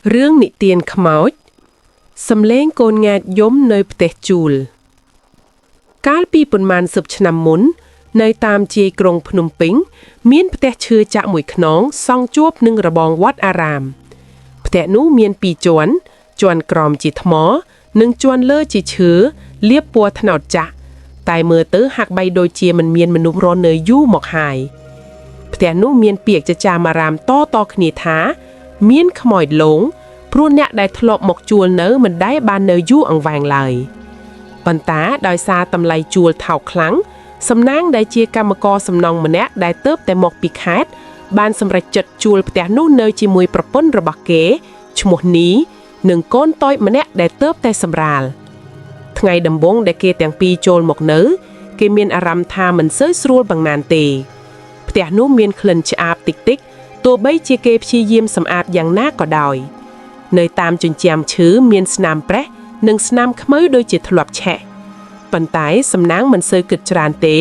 រឿងនិទានខ្មោចសំលេងកូនង៉ែតយំនៅផ្ទះជួល កាលពីប៉ុន្មានសិបឆ្នាំមុន នៅតាមជាយក្រុងភ្នំពេញ មានផ្ទះឈើចាក់មួយខ្នងសង់ជួបនឹងរបងវត្តអារាម ផ្ទះនោះមានពីរជាន់ជាន់ក្រោមជាថ្ម និងជាន់លើជាឈើលាបពណ៌ត្នោតចាស់តែមើលទៅហាក់បីដូចជាមិនមានមនុស្សរស់នៅយូរមកហើយ ផ្ទះនោះមានពាក្យចចាមអារាមតតគ្នាថា មានខ្មោចលងព្រោះអ្នកដែលធ្លាប់មកជួលនៅមិនដែលបាននៅយូរអង្វែងឡើយប៉ុន្តែដោយសារតម្លៃជួលថោកខ្លាំងសំណាងដែលជាកម្មករសំណង់ម្នាក់ដែលទៅតែមកពីខេត្តបានសម្រេចចិត្តជួលផ្ទះនោះនៅជាមួយប្រពន្ធរបស់គេឈ្មោះនីនិងកូនតូចម្នាក់ដែលទៅតែសម្រាល ថ្ងៃដំបូងដែលគេទាំងពីរចូលមកនៅ គេមានអារម្មណ៍ថាមិនសូវស្រួលប៉ុន្មានទេ ផ្ទះនោះមានក្លិនឆ្អាបតិចតិចៗទោះបីជាគេព្យាយាមសម្អាតយ៉ាងណាក៏ដោយ នៅតាមជញ្ជាំងឈើមានស្នាមប្រេះនិងស្នាមខ្មៅដូចជាធ្លាប់ឆេះប៉ុន្តែសំណាងមិនសូវគិតច្រើនទេ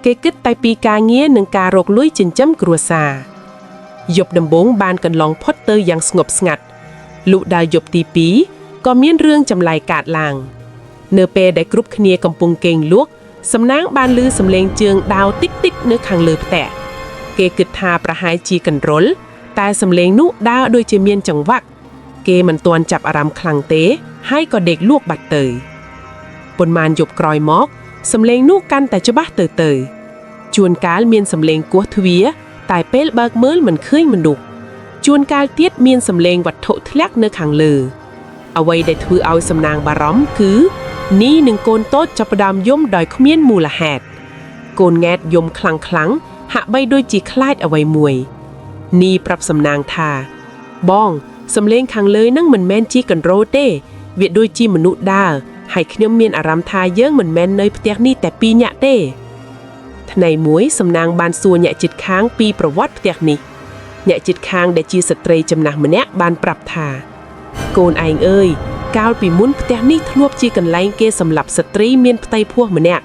គេគិតតែពីការងារនិងការរកលុយចិញ្ចឹមគ្រួសារយប់ដំបូងបានកន្លងផុតទៅយ៉ាងស្ងប់ស្ងាត់លុះដល់យប់ទី2ក៏មានរឿងចម្លែកកើតឡើង នៅពេលដែលគ្រប់គ្នាកំពុងគេងលក់សំណាងបានឮសំឡេងជើងដាវតិចតិចៗនៅខាងលើផ្ទះ គេគិតថាប្រហែលជាកណ្ដុរតែសំឡេងនោះដើរដូចជាមានចង្វាក់គេមិនទាន់ចាប់អារម្មណ៍ខ្លាំងទេ ហើយក៏ដេកលក់បាត់ទៅប៉ុន្មានយប់ក្រោយមកសំឡេងនោះកាន់តែច្បាស់ទៅទៅជួនកាលមានសំឡេងគោះទ្វារតែពេលបើកមើលមិនឃើញមនុស្សជួនកាលទៀតមានសំឡេងវត្ថុធ្លាក់នៅខាងលើ អ្វីដែលធ្វើឲ្យសំណាងបារម្ភគឺនីនិងកូនតូចចាប់ផ្ដើមយំដោយគ្មានមូលហេតុកូនង៉ែតយំខ្លាំងខ្លាំងៗហាក់បីដូចជាខ្លាចអ្វីមួយ នីប្រាប់សំណាងថា បងសំលេងខាងលើនឹងមិនមែនជាកណ្ដុរទេ វាដូចជាមនុស្សដើរហើយខ្ញុំមានអារម្មណ៍ថាយើងមិនមែននៅផ្ទះនេះតែពីរនាក់ទេថ្ងៃមួយសំណាងបានសួរអ្នកជិតខាងពីប្រវត្តិផ្ទះនេះ អ្នកជិតខាងដែលជាស្ត្រីចំណាស់ម្នាក់បានប្រាប់ថា កូនឯងអើយកាលពីមុនផ្ទះនេះធ្លាប់ជាកន្លែងគេសម្លាប់ស្ត្រីមានផ្ទៃពោះម្នាក់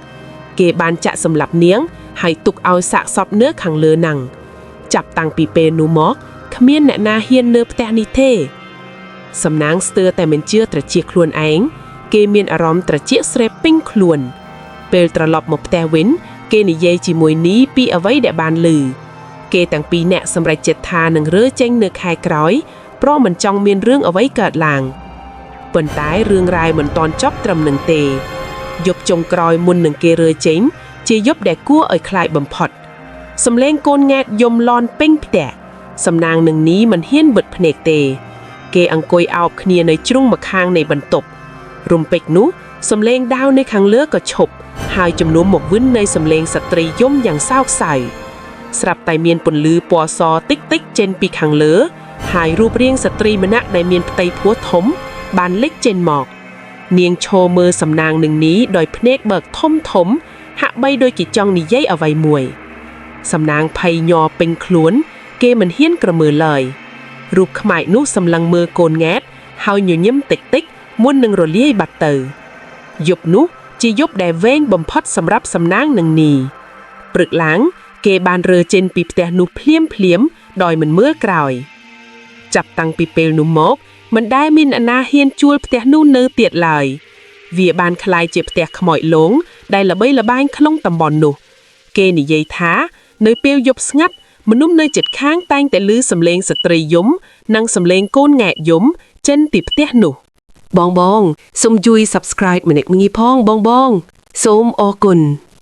គេបានចាក់សម្លាប់នាងហើយទុកឲ្យសាកសពនៅខាងលើហ្នឹងចាប់តាំងពីពេលនោះមកគ្មានអ្នកណាហ៊ាននៅផ្ទះនេះទេ សំណាងស្ទើរតែមិនជឿត្រចៀកខ្លួនឯងគេមានអារម្មណ៍ត្រចៀកស្រេបពេញខ្លួន ពេលត្រឡប់មកផ្ទះវិញ គេនិយាយជាមួយនីពីអ្វីដែលបានឮគេទាំងពីរនាក់សម្រេចចិត្តថានឹងរើចេញនៅខែក្រោយព្រោះមិនចង់មានរឿងអ្វីកើតឡើងប៉ុន្តែរឿងរ៉ាវមិនទាន់ចប់ត្រឹមនឹងទេយប់ចុងក្រោយមុននឹងគេរើចេញ ជាយប់ដែលគួរឲ្យខ្លាចបំផុតសំលេងកូនង៉ែតយំឡនពេញផ្ទះសំណាងនឹងនីមិនហ៊ានបិទភ្នែកទេ គេអង្គុយអោបគ្នានៅជ្រុងម្ខាងនៃបន្ទប់រំពេចនោះសំលេងដាវនៅខាងលើក៏ឈប់ហើយជំនួសមកវិញនៃសំលេងស្ត្រីយំយ៉ាងសោកសៅស្រាប់តែមានពន្លឺពណ៌សតិចតិចៗចេញពីខាងលើ ហើយរូបរាងស្ត្រីម្នាក់ដែលមានផ្ទៃពោះធំ បានលេចចេញមក នាងឈរមើលសំណាងនឹងនីដោយភ្នែកបើកធំធំ ហាក់បីដូចជាចង់និយាយអ្វីមួយ សំណាងភ័យញ័រពេញខ្លួន គេមិនហ៊ានក្រមើលឡើយរូបខ្មៅនោះសម្លឹងមើលកូនង៉ែតហើយញញឹមតិចតិចៗមុននឹងរលាយបាត់ទៅយប់នោះជាយប់ដែលវែងបំផុតសម្រាប់សំណាងនឹងនីព្រឹកឡើង គេបានរើចេញពីផ្ទះនោះភ្លាមភ្លាមៗដោយមិនមើលក្រោយ ចាប់តាំងពីពេលនោះមកមិនដែលមានអ្នកណាហ៊ានជួលផ្ទះនោះនៅទៀតឡើយ វាបានក្លាយជាផ្ទះខ្មោចលងដែលល្បីល្បាញក្នុងតំបន់នោះ គេនិយាយថា នៅពេលយប់ស្ងាត់មនុស្សនៅជិតខាងតែងតែឮសំឡេងស្ត្រីយំ និងសំឡេងកូនង៉ែតយំចេញពីផ្ទះនោះ បងបងសូមជួយ Subscribe ម្នាក់មួយផងបងបងសូមអរគុណ។